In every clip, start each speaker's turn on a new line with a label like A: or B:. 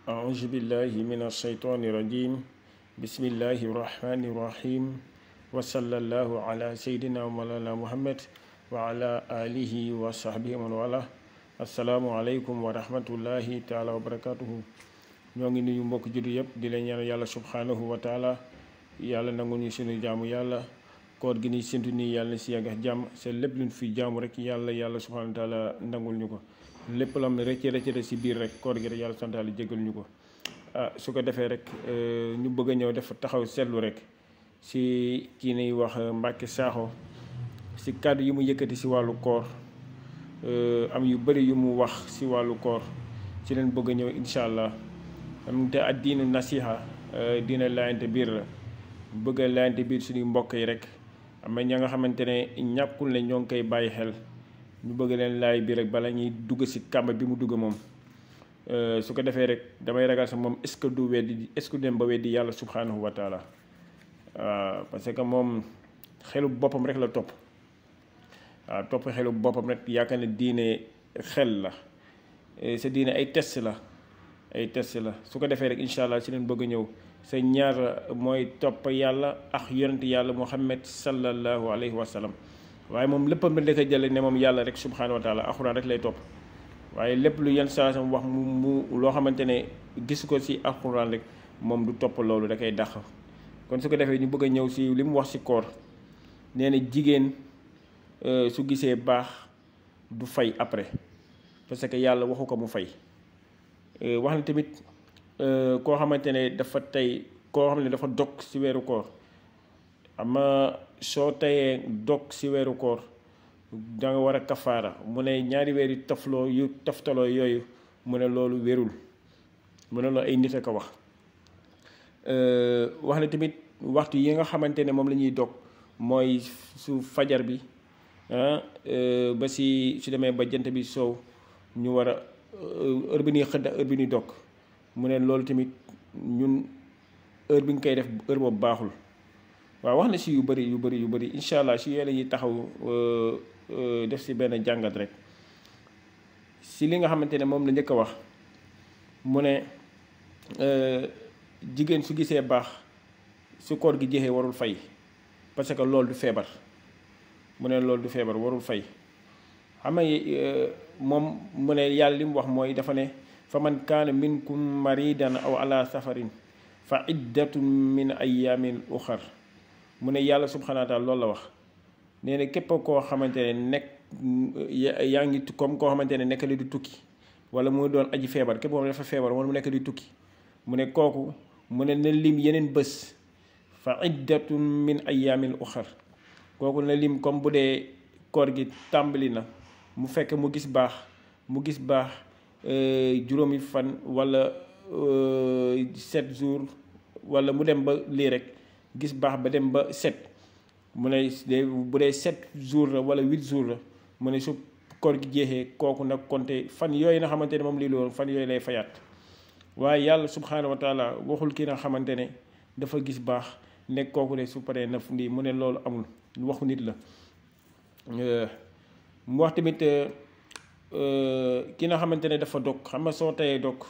A: أعوذ بالله من الشيطان الرجيم بسم الله الرحمن الرحيم وصلى الله على سيدنا مولانا محمد وعلى آله وصحبه ومن والاه السلام عليكم ورحمة الله تعالى وبركاته ñoo ngi nuyu mbokk juddu yëpp di leen ñaan yàlla subhanahu wa taala yàlla nangul ñu sunu jaamu yàlla koor gi ni séntu nii yàlla na si yàgg ak jàmm c'est lépp luñ fi jaamu rek yàlla subhanahu wa taala nangul ñu ko lépp lam ne rëcc si biir rek koor gi rek yàlla santaale jégal ñu ko su ko defee rek ñu bëgg a ñëw def taxaw seetlu rek si kii niy wax Mbacke Sakho si kàddu yi mu yëkkati si wàllu koor am yu bëri yu mu wax si wàllu koor ci leen bëgg a ñëw incha allah am te ak diinu nasiha dina laayante biir la bëgg a laayante biir suñuy mbokk yi rek am na ña nga xamante ne ñàkkul ne ñoo ngi koy bàyyi xel ñu bëgg leen laay bi rek bala ñuy dugg si kàmb bi mu dugg moom su ko defee rek damay ragal sax moom est-ce que du weddi est-ce que dem ba weddi yàlla subhanahu wa taala waaw parce que moom xelu boppam rek la topp waaw topp xelu boppam rek yaakaar ne diine xel la sa diine ay test la su ko defee rek incha allah si leen bëgg a ñëw sa ñaar mooy topp yàlla ak yonent yàlla Muhammad sallallahu alayhi wa sallam waaye moom léppam rek da koy jële ne moom yàlla rek subhanahu wa taala alxuraan rek lay topp waaye lépp lu yenn saa sam wax mu loo xamante ne gis ko si alxuraan rek moom du topp loolu da koy dàq kon su ko defee ñu bëgg a ñëw si li mu wax si koor nee na jigéen su gisee baax du fay après parce que yàlla waxu ko mu fay wax na tamit koo xamante ne dafa tey koo xam ne dafa dog si weeru koor ama soo tayee dog si weeru koor da nga war a kafaara mu ne ñaari weer yu taftaloo yooyu mu ne loolu wérul mu ne loolu ay nit a ko wax wax na tamit waxtu yi nga xamante ne moom la ñuy dog mooy su fajar bi ba si su demee ba jant bi soow ñu war a heure bi ñuy xëdd heure bi ñuy dog mu ne loolu tamit ñun heure bi nga koy def heure boobu baaxul waaw wax na si yu bëri incha allah si yooyu la ñuy taxaw def si benn jàngat rek si li nga xamante ne moom la njëkk a wax mu ne jigéen su gisee baax su koor gi jeexee warul fay parce que loolu du feebar mu ne loolu du feebar warul fay xam nga moom mu ne yàlla li mu wax mooy dafa ne fa man kaana minkum maridan aw ala safarin fa iddatun min ayamin uxar mu ne yàlla subhanahu wa taala loolu la wax nee na képp koo xamante ne nekk yaa ngi comme koo xamante ne nekk li du tukki wala muy doon aji feebar képp koo xam ne dafa feebar wala mu nekk di tukki mu ne kooku mu ne na lim yeneen bés fa iddatun min ayamin uxar kooku na lim comme bu dee koor gi tàmbali na mu fekk mu gis baax juróomi fan wala 7 jours wala mu dem ba lii rek gis baax ba dem ba 7 mu ne bu dee 7 jours la wala 8 jours la mu ne su koor gi jeexee kooku nag compter fan yooyu nga xamante ne moom lii loolu fan yooyu lay fayaat waaye yàlla subhanahu wa taala waxul kii nga xamante ne dafa gis baax nekk kooku de su paree na lii mu ne loolu amul waxu nit la mu wax tamit ki nga xamante ne dafa dog xam nga soo tayee dog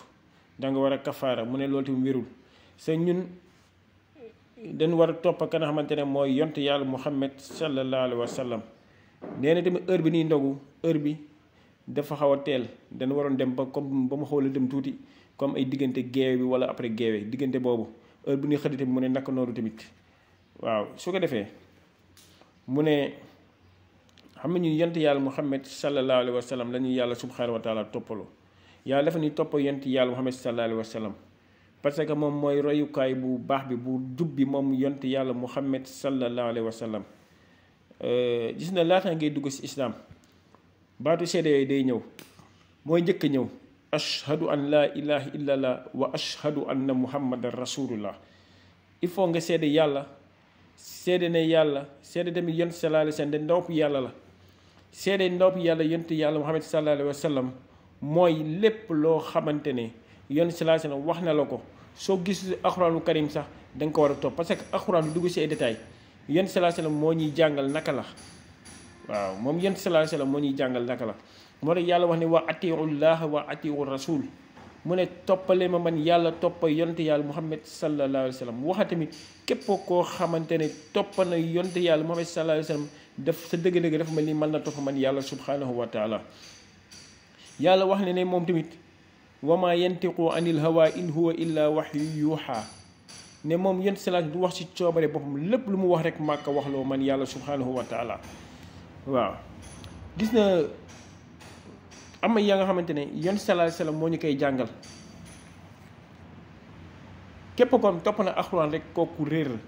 A: da nga war a kafaara mu ne loolu tamit wérul sa ñun dañ war a topp ka nga xamante ne mooy yont yàlla Muhammad sallallahu alayhi wa sallam nee na tamit heure bi nii ndogu heure bi dafa xaw a teel dañ waroon dem ba comme ba mu xaw a dem tuuti comme ay diggante geewe bi wala après geewe diggante boobu heure bi ñuy xëdd tamit mu ne naka noonu tamit waaw su ko defee mu ne xam nañu yont yàlla Muhammad sallallahu alayhi wa sallam la ñuy yàlla subhanahu wa taala toppaloo yàlla dafa ñuy topp yont yàlla Muhammad sallallahu alayhi wa sallam parce que moom mooy royukaay bu baax bi bu jub bi moom yont yàlla Muhammad sallallahu alayhi wa sallam gis na laata ngay dugg si islam baatu seede yooyu day ñëw mooy njëkk a ñëw ashhadu an laa ilaha illallah wa ashhadu anna muhammadan rasulullah il faut nga seede yàlla seede ne yàlla seede tamit yont sallallahu alayhi wa sallam ndaw yàlla la seede ndaw yàlla yont yàlla Muhammad sallallahu alayhi wa sallam mooy lépp loo xamante ne yont sallallahu alayhi wa sallam wax na la ko soo gis alxuraanu karim sax da nga ko war a topp parce que alxuraan du dugg si ay détails yont sallallahu alayhi wa sallam moo ñuy jàngal naka la waaw moom yont sallallahu alayhi wa sallam moo ñuy jàngal naka la moo tax yàlla wax ne wa atiu llah wa atiu rasul mu ne toppale ma man yàlla toppa yonte yàlla Muhammad sallallahu alayhi wa sallam. waxa tamit képp koo xamante ne toppa na yonte yàlla Muhammad sallallahu alayhi wa sallam daf sa dëgg-dëgg dafa mel ni mën na topp man yàlla subhanahu wa taala. yàlla wax ne ne moom tamit wa ma yantiqu anil hawa in huwa illa wahyu yuha ne moom yonte salaat du wax ci coobare boppam, lépp lu mu wax rek màkka wax loo man yàlla subhanahu wa taala. waaw gis na am na yaa nga xamante ne yonte sallallahu alayhi wa sallam moo ñu koy jàngal. képp kon topp na alxuraan rek kooku réer la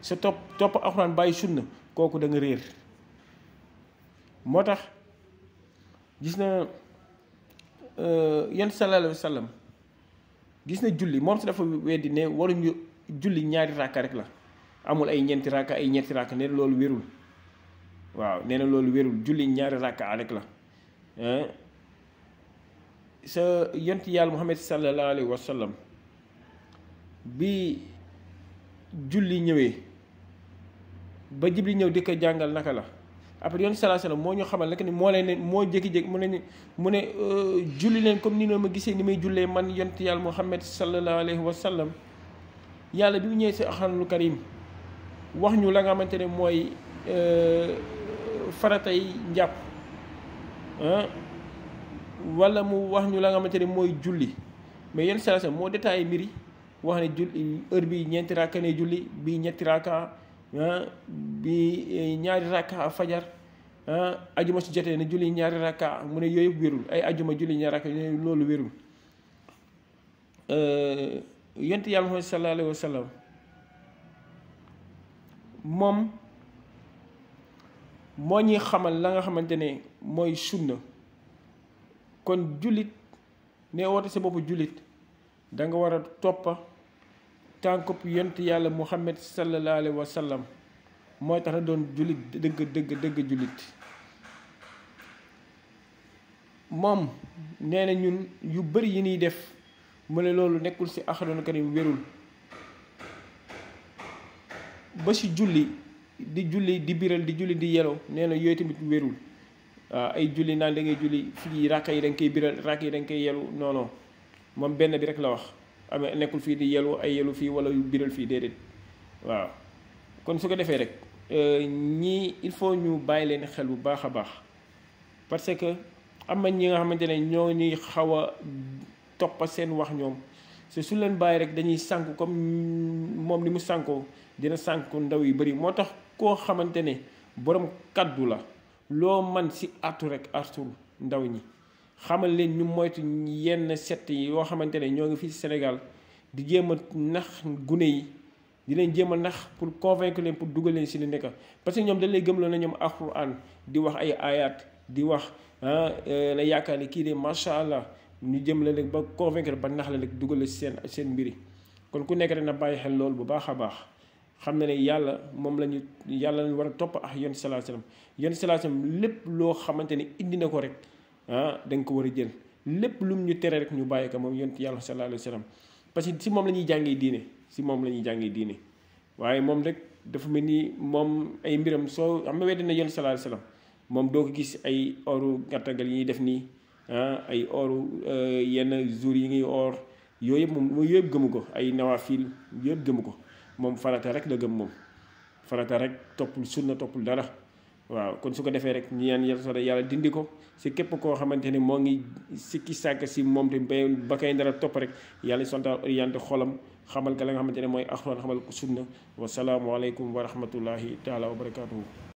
A: sa topp alxuraan bàyyi sunna kooku da nga réer. moo tax gis na yonte sallallahu alayhi wa sallam gis na julli moom si dafa weddi ne waruñu julli ñaari ràkka rek la, amul ay ñeenti ràkka ay ñetti ràkka, nee na loolu wérul. waaw nee na loolu wérul, julli ñaari ràkka rek la. sa yonte yàlla Muhammad sallallahu alayhi wa sallam bi julli ñëwee ba Jibril ñëw di ko jàngal naka la, après yonte sallallahu alayhi wa sallam moo ñu xamal naka ni moo leen ne moo jékki-jékki mu ne julli leen comme ni noonu ma gisee ni may jullee man yonte yàlla Muhammad sallallahu alayhi wa sallam. yàlla bi mu ñëwee si alxuraanul karim wax ñu la nga xamante ne mooy faratay njàpp wala mu wax ñu la nga xamante ne mooy julli, mais yenn saa moo détaillé mbiri wax ne julli heure bi ñeenti raaka ne julli, bi ñetti raaka bi ñaari raaka fajar ajuma si jotee ne julli ñaari raaka, mu ne yooyu yëpp wérul. ay ajuma julli ñaari raaka loolu wérul. yonent yàlla Muhammad sallallahu alayhi wa sallam moom moo ñuy xamal la nga xamante ne mooy sunna. kon jullit ne woote sa bopp jullit da nga war a toppa tànkub yonent yàlla Muhammad sallallahu alayhi wa sallam, mooy tax na doon jullit dëgg jullit. moom nee na ñun yu bari yi ñuy def mu ne loolu nekkul ci alxuraanu karim wérul. ba ci julli di biral di julli di yelo nee na yooyu tamit wérul. waaw ay julli naan da ngay julli fii ràkka yi da nga koy biral ràkka yi da nga koy yelu, non moom benn bi rek la wax. amee nekkul fii di yelu ay yelu fii wala biral fii, déedéet. waaw kon su ko defee rek ñii il faut ñu bàyyi leen xel bu baax a baax, parce que am na ñi nga xamante ne ñoo ñuy xaw a toppa seen wax ñoom te su leen bàyyi rek dañuy sànku comme moom ni mu sànkoo dina sànku ndaw yu bari. moo tax koo xamante ne borom kaddu la, loo man si artu rek artul ndaw ñi, xamal leen ñu moytu yenn set yi yoo xamante ne ñoo ngi fii Sénégal di jéem a nax gune yi, di leen jéem a nax pour convaincre leen pour dugal leen si li nekk. parce que ñoom dañ lay gëmloo na ñoom alxuraan di wax ay ayat di wax la yaakaar ne kii de macha allah, ñu jëm la rek ba convaincre ba nax la rek dugal la seen mbiri. kon ku nekk rek na bàyyi xel loolu bu baax a baax, xam na ne yàlla moom yàlla lañu war a topp ak yonent sallallahu alayhi wasallam. yonent sallallahu alayhi wasallam lépp loo xamante ne indi na ko rek da nga ko war a jël, lépp lum ñu tere rek ñu bàyyi ko moom yonent yàlla sallallahu alayhi wasallam. parce que si moom la ñuy jàngee diine, si moom la ñuy jàngee diine. waaye moom rek dafa mel ni moom ay mbiram soo am na weddi na yonent sallallahu alayhi wasallam, moom doo ko gis ay oru gàttagal yi ñuy def nii ay oru yenn jours yi ngi or yooyu yëpp moom yooyu yëpp gëmu ko. ay nawaafil yëpp gëmu ko. moom farata rek la gëm, moom farata rek, toppul sunna toppul dara. waaw kon su ko defee rek ñu ñaan yàlla dindi ko si képp koo xamante ne moo ngi sikki sàkk si moom te ba kay dara topp rek yàlla sonta orienté xolam, xamal ka la nga xamante ne mooy alxuraan, xamal ko sunna. wasalaamualeykum wa rahmatullahi taala wa barakatuhu.